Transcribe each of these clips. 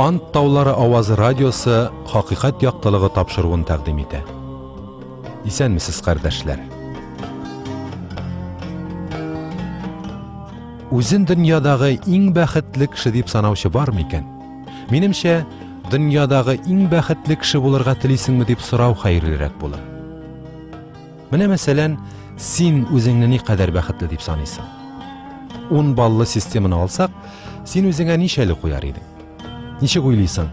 Ант таулары авазы радиосы хакыйкать яктылыгы тапшыруын тәкъдим итә. Исәнмесез, кардәшләр. Үзен дөньядагы иң бәхетле кеше дип санаучы бар микән? Минемчә, дөньядагы иң бәхетле кеше булырга телисеңме дип сорау хәерлерәк булыр. Менә мәсәлән, син үзеңне никадәр бәхетле дип саныйсың? 10 баллы системаны алсак, син үзеңә ничәле куяр идең? Ничек уйлыйсың?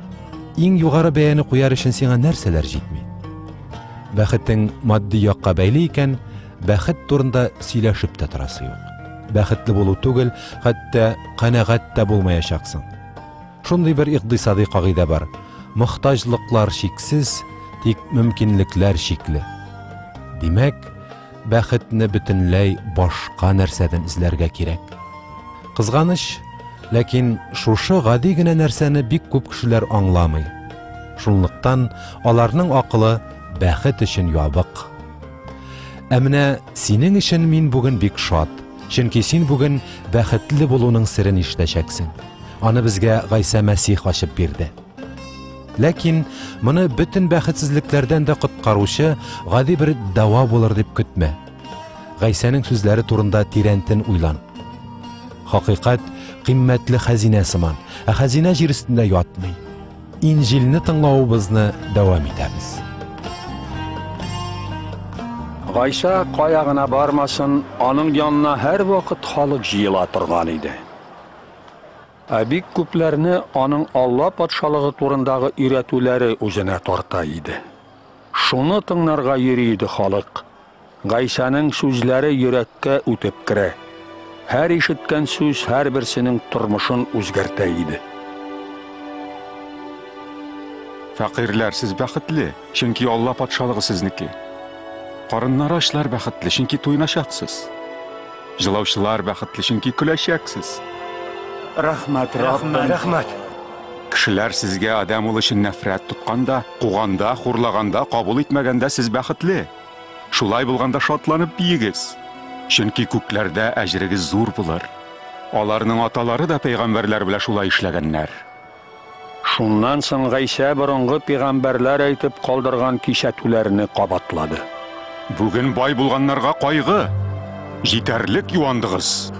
Иң югары бәяне куяр өчен сиңа нәрсәләр җитми? Бәхетең матди якка бәйле икән, бәхет турында сөйләшеп тә торасы юк. Бәхетле булу түгел, хәтта канәгать тә булмаячаксың. Шундый бер икътисади кагыйдә бар. Мохтаҗлыклар чиксез, тик мөмкинлекләр чикле. Димәк, бәхетне бөтенләй башка нәрсәдән эзләргә кирәк. Кызганыч, ләкин шушы гади генә нәрсәне бик күп кешеләр аңламый. Шунлыктан аларның акылы бәхет өчен ябык. Ә менә синең өчен мин бүген бик шат, чөнки син бүген бәхетле булуның серен ишетәчәксең. Аны безгә Гайсә Мәсих ачып бирде. Ләкин моны бөтен бәхетсезлекләрдән дә коткаручы гади бер дәва булыр дип көтмә. Гайсәнең сүзләре турында тирәнтен уйлан. Хакыйкать кыйммәтле хәзинә сыман, ә хәзинә җир өстендә ятмый. Инҗилне тыңлавыбызны дәвам итәбез. Гайсә кая гына бармасын, аның янына һәрвакыт халык җыела торган иде. Ә бик күпләрне аның Алла патшалыгы турындагы өйрәтүләре үзенә тарта иде. Шуны тыңнарга йөри иде халык. Гайсәнең сүзләре йөрәккә үтеп керә. Һәр ишеткән сүз һәрберсенең тормышын үзгәртә иде. Фәкыйрьләр, сез бәхетле, чөнки Алла патшалыгы сезнеке. Карыннары ачлар бәхетле, чөнки туеначаксыз. Җылаучылар бәхетле, чөнки көләчәксез. Рәхмәт, Раббым. Рәхмәт. Кешеләр сезгә Адәм улы өчен нәфрәт тотканда, куганда, хурлаганда, кабул итмәгәндә сез бәхетле. Шулай булганда шатланып биегез. Чөнки күкләрдә әҗерегез зур булыр. Аларның аталары да пәйгамбәрләр белән шулай эшләгәннәр. Шуннан соң Гайсә борынгы пигамбәрләр әйтеп калдырган кисәтүләрне кабатлады. Бүген бай булганнарга кайгы! Җитәрлек юандыгыз!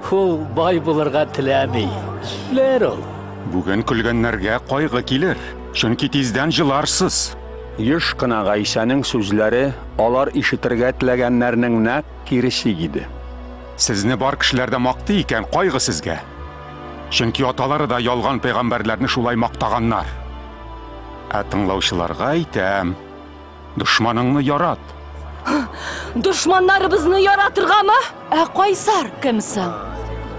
Ул бай булырга теләми. Җүләр ул. Бүген көлгәннәргә кайгы килер, чөнки тиздән җыларсыз. Еш кына Гайсәнең сүзләре алар ишетергә теләгәннәрнең нәкъ киресе иде. Сезне бар кешеләр дә мактый икән, кайгы сезгә! Чөнки аталары да ялган пәйгамбәрләрне шулай мактаганнар. Ә тыңлаучыларга әйтәм, дошманыңны ярат. Дошманнарыбызны яратыргамы? Ә Кайсар кем соң?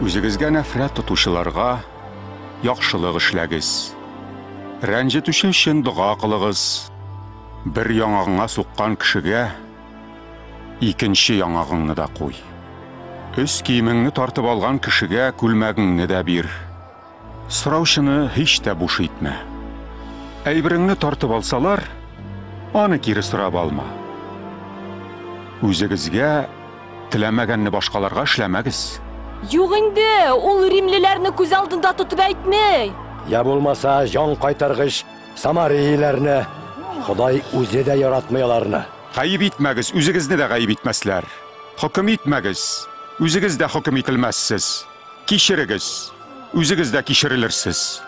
Үзегезгә нәфрәт тотучыларга яхшылык эшләгез. Рәнҗетүче өчен дога кылыгыз. Бер яңагыңа суккан кешегә икенче яңагыңны да куй. Өс киемеңне тартып алган кешегә күлмәгеңне дә бир. Сораучыны һич тә буш итмә. Әйбереңне тартып алсалар, аны кире сорап алма. Үзегезгә теләмәгәнне башкаларга эшләмәгез. Юк инде, ул римлеләрне күз алдында тотып әйтми. Я булмаса, җан кайтаргыч самарийләрне. Ходай үзе дә яратмый аларны. Гаеп итмәгез, үзегезне дә гаеп итмәсләр. Хөкем итмәгез, үзегез дә хөкем ителмәссез. Кичерегез, үзегез дә кичерелерсез.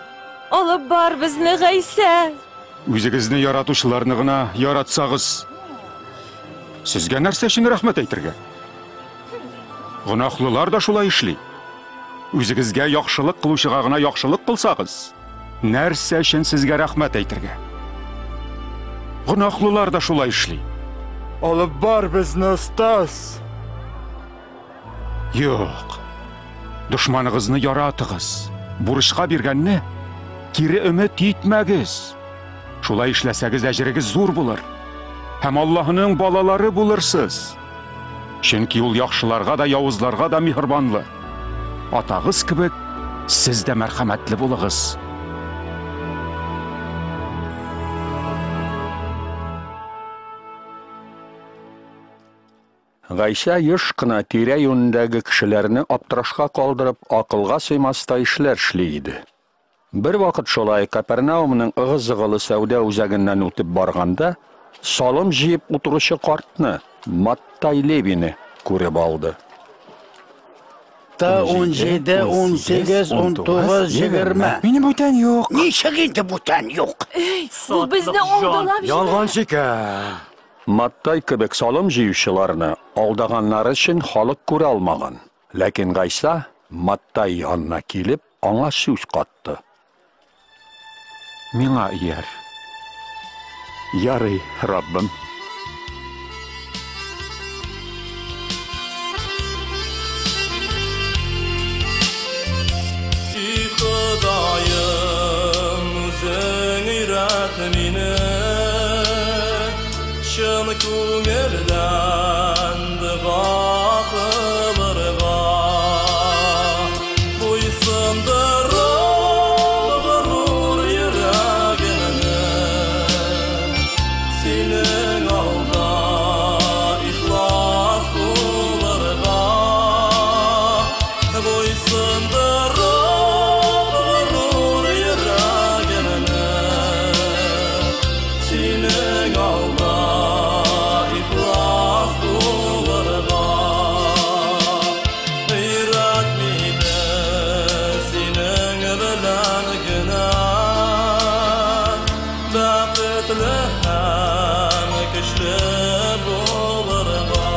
Алып бар безне, Гайсә. Үзегезне яратучыларны гына яратсагыз, сезгә нәрсә өчен рәхмәт әйтергә? Гөнаһлылар да шулай эшли. Үзегезгә яхшылык кылучыга гына яхшылык кылсагыз, нәрсә өчен сезгә рәхмәт әйтергә? Гөнаһлылар да шулай эшли. Алып бар безне, остаз. Юк. Дошманыгызны яратыгыз. Бурычка биргәнне кире өмет итмәгез. Шулай эшләсәгез, әҗерегез зур булыр. Һәм Аллаһының балалары булырсыз. Чөнки ул яхшыларга да, явызларга да миһербанлы. Атагыз кебек, сез дә мәрхәмәтле булыгыз. Гайсә еш кына тирә-юнендәге кешеләрне аптырашка калдырып, акылга сыймастай эшләр эшли иде. Бервакыт шулай Кәпернаумның ыгы-зыгылы сәүдә үзәгеннән үтеп барганда, салым җыеп утыручы картны, Маттай Левины күреп алды. Та 17, 18, 19, 20. Минем бүтән юк. Ничек инде бүтән юк? Эй, ул безне алдалап җибәрде. Ялганчы икән. Маттай кебек салым җыючыларны алдаганнары өчен халык күрә алмаган. Ләкин Гайса Маттай янына килеп, аңа сүз катты. Миңа ияр. Ярый, Раббым. И Ходаем, үзең өйрәт мине, чын күңелдән дога кылырга. Буйсындырып горур йөрәгемне, синең алда ихлас булырга. Буйсындырып горур йөрәгемне, синең алда ихлас булырга. Өйрәт мине синең белән генә бәхетле һәм көчле булырга.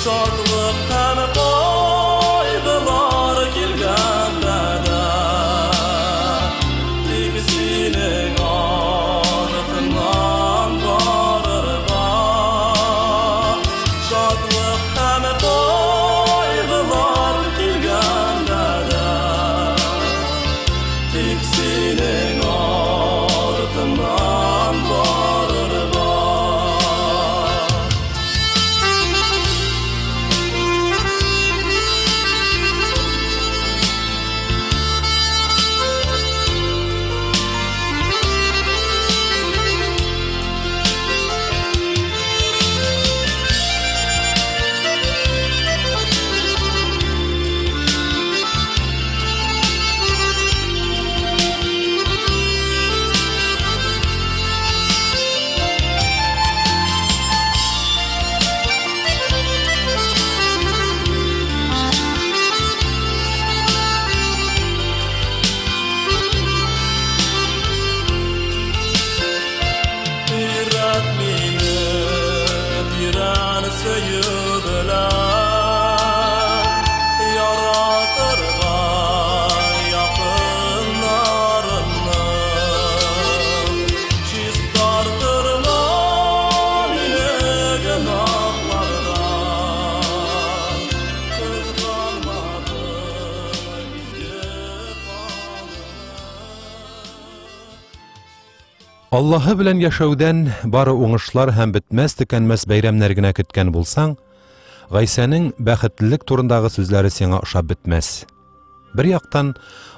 Шатлык һәм кайгылар килгәндә дә, тик синең артыңнан барырга. Шатлык һәм кайгылар килгәндә дә, тик синең артыңнан барырга. Өйрәт мине тирән сөю белән яратырга якыннарымны. Чистартырга мине гөнаһлардан, кызганмадың изге каныңны. Аллаһы белән яшәүдән бары уңышлар һәм бетмәс төкәнмәс бәйрәмнәр генә көткән булсаң, Гайсәнең бәхетлелек турындагы сүзләре сиңа ошап бетмәс. Бер яктан,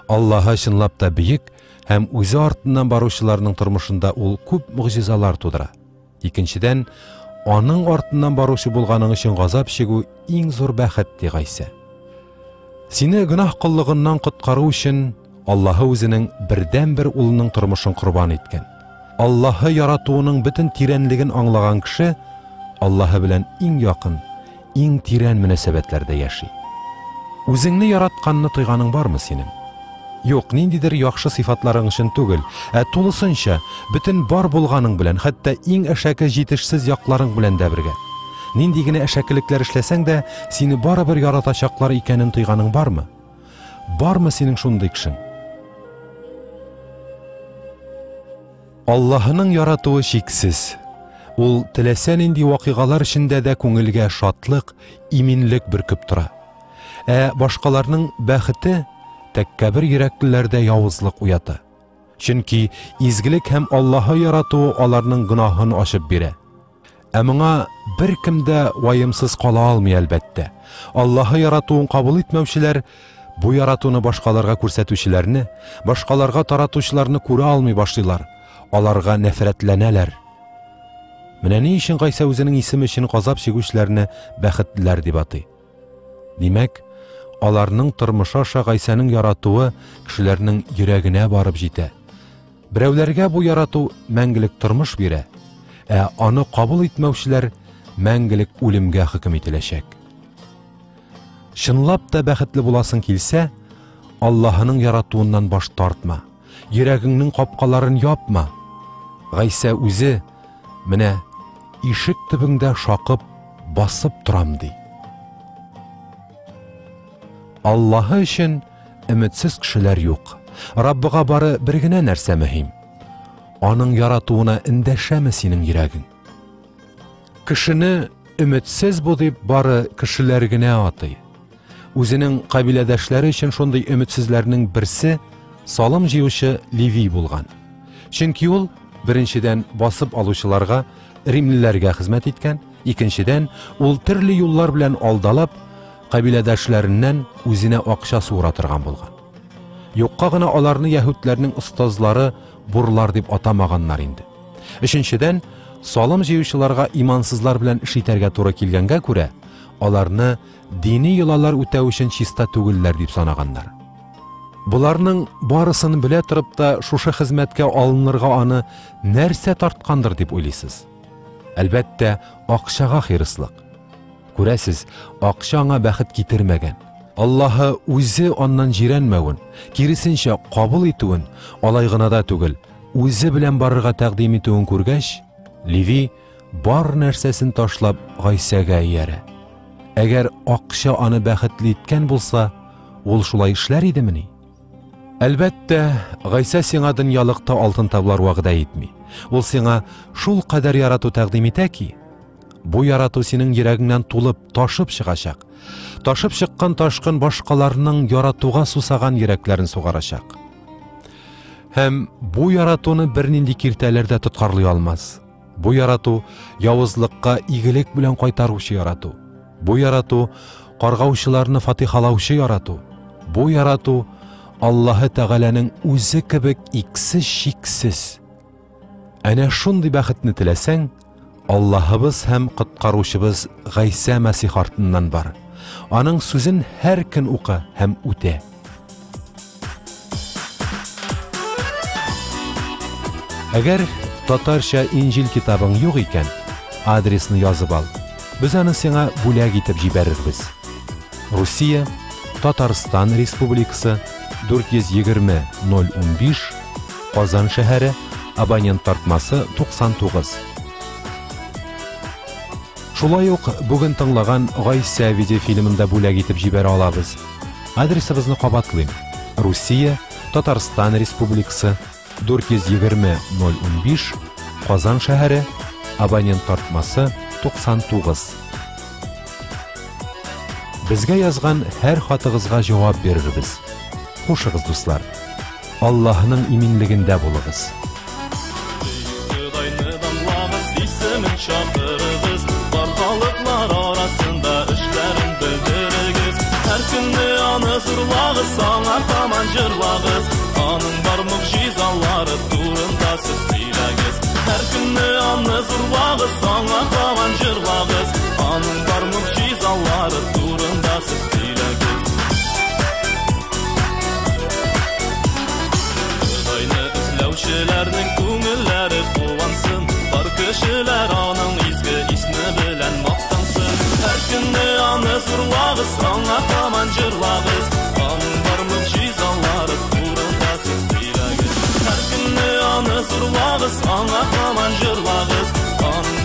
Аллаһы чынлап та бөек һәм үзе артыннан баручыларның тормышында ул күп могҗизалар тудыра. Икенчедән, аның артыннан баручы булганың өчен газап чигү иң зур бәхет, ди Гайсә. Сине гөнаһ коллыгыннан коткару өчен Аллаһы үзенең бердәнбер улының тормышын корбан иткән. Аллаһы яратуының бөтен тирәнлеген аңлаган кеше Аллаһы белән иң якын, иң тирән мөнәсәбәтләрдә яши. Үзеңне яратканны тойганың бармы синең? Юк, ниндидер яхшы сыйфатларың өчен түгел, ә тулысынча, бөтен бар булганың белән, хәтта иң әшәке җитешсез якларың белән дә бергә. Нинди генә әшәкелекләр эшләсәң дә, сине барыбер яратачаклар икәнен тойганың бармы? Бармы синең шундый кешең? Аллаһының яратуы чиксез. Ул теләсә нинди вакыйгалар эчендә дә күңелгә шатлык, иминлек бөркеп тора. Ә башкаларның бәхете тәккәбер йөрәклеләрдә явызлык уята. Чөнки изгелек һәм Аллаһы яратуы аларның гөнаһын ачып бирә. Ә моңа беркем дә ваемсыз кала алмый, әлбәттә. Аллаһы яратуын кабул итмәүчеләр бу яратуны башкаларга күрсәтүчеләрне, башкаларга таратучыларны күрә алмый башлыйлар, аларга нәфрәтләнәләр. Менә ни өчен Гайсә үзенең исеме өчен газап чигүчеләрне бәхетлеләр дип атый. Димәк, аларның тормышы аша Гайсәнең яратуы кешеләрнең йөрәгенә барып җитә. Берәүләргә бу ярату мәңгелек тормыш бирә, ә аны кабул итмәүчеләр мәңгелек үлемгә хөкем ителәчәк. Чынлап та бәхетле буласың килсә, Аллаһының яратуыннан баш тартма, йөрәгеңнең капкаларын япма. Гайсә үзе менә ишек төбеңдә шакып басып торам ди. Аллаһы өчен өметсез кешеләр юк. Раббыга бары бер генә нәрсә мөһим. Аның яратуына эндәшәме синең йөрәгең? Кешене өметсез бу дип бары кешеләр генә атый. Үзенең кабиләдәшләре өчен шундый өметсезләрнең берсе салым җыючы Леви булган. Чөнки ул беренчедән басып алучыларга, римлеләргә хезмәт иткән, икенчедән ул төрле юллар белән алдалап, кабиләдәшләреннән үзенә акча суыра торган булган. Юкка гына аларны яһүдләрнең остазлары бурлар дип атамаганнар инде. Өченчедән, салым җыючыларга имансызлар белән эш итәргә туры килгәнгә күрә, аларны дини йолалар үтәү өчен чиста түгелләр дип санаганнар. Боларның барысын белә торып та шушы хезмәткә алынырга аны нәрсә тарткандыр дип уйлыйсыз? Әлбәттә, акчага хирыслык. Күрәсез, акча аңа бәхет китермәгән. Аллаһы үзе аннан җирәнмәвен, киресенчә кабул итүен, алай гына да түгел, үзе белән барырга тәкъдим итүен күргәч, Леви бар нәрсәсен ташлап Гайсәгә иярә. Әгәр акча аны бәхетле иткән булса, ул шулай эшләр идемени? Әлбәттә, Гайсә сиңа дөньялыкта алтын таблар вәгъдә итми. Ул сиңа шул кадәр ярату тәкъдим итә ки, бу ярату синең йөрәгеңнән тулып, ташып чыгачак. Ташып чыккан ташкын башкаларның яратуга сусаган йөрәкләрен сугарачак. Һәм бу яратуны бернинди киртәләр дә тоткарлый алмас. Бу ярату явызлыкка игелек белән кайтаручы ярату. Бу ярату каргаучыларны фатихалаучы ярату. Бу ярату Аллаһы Тәгаләнең үзе кебек иксез-чиксез. Әнә шундый бәхетне теләсәң, Аллаһыбыз һәм коткаручыбыз Гайсә Мәсих артыннан бар. Аның сүзен һәр көн укы һәм үтә. Әгәр татарча Инҗил китабың юк икән, адресны язып ал. Без аны сиңа бүләк итеп җибәрербез. Русия, Татарстан Республикасы, 420 015, Казан шәһәре, абонент тартмасы 99. Шулай ук бүген тыңлаган Гайсә видеофильмын да бүләк итеп җибәрә алабыз. Адресыбызны кабатлыйм. Русия, Татарстан Республикасы, 420 015, Казан шәһәре, абонент тартмасы 99. Безгә язган һәр хатыгызга җавап бирербез. Хушыгыз, дуслар. Аллаһның иминлегендә булыгыз. Ходайны данлагыз, исемен чакырыгыз, бар халыклар арасында эшләрен белдерегез. Һәр көнне аны зурлагыз, аңа һаман җырлагыз, аның бар могҗизалары турында сүз сөйләгез. Һәр көнне аны зурлагыз, аңа һаман җырлагыз, аның бар могҗизалары турында сүз сөйләгез. Ходайны эзләүчеләрнең күңелләре куансын, бар кешеләр аның изге исме белән мактансын. Һәр көнне аны зурлагыз, аңа һаман җырлагыз, аның бар могҗизалары турында сүз сөйләгез. Һәр көнне аны зурлагыз, аңа һаман җырлагыз, аның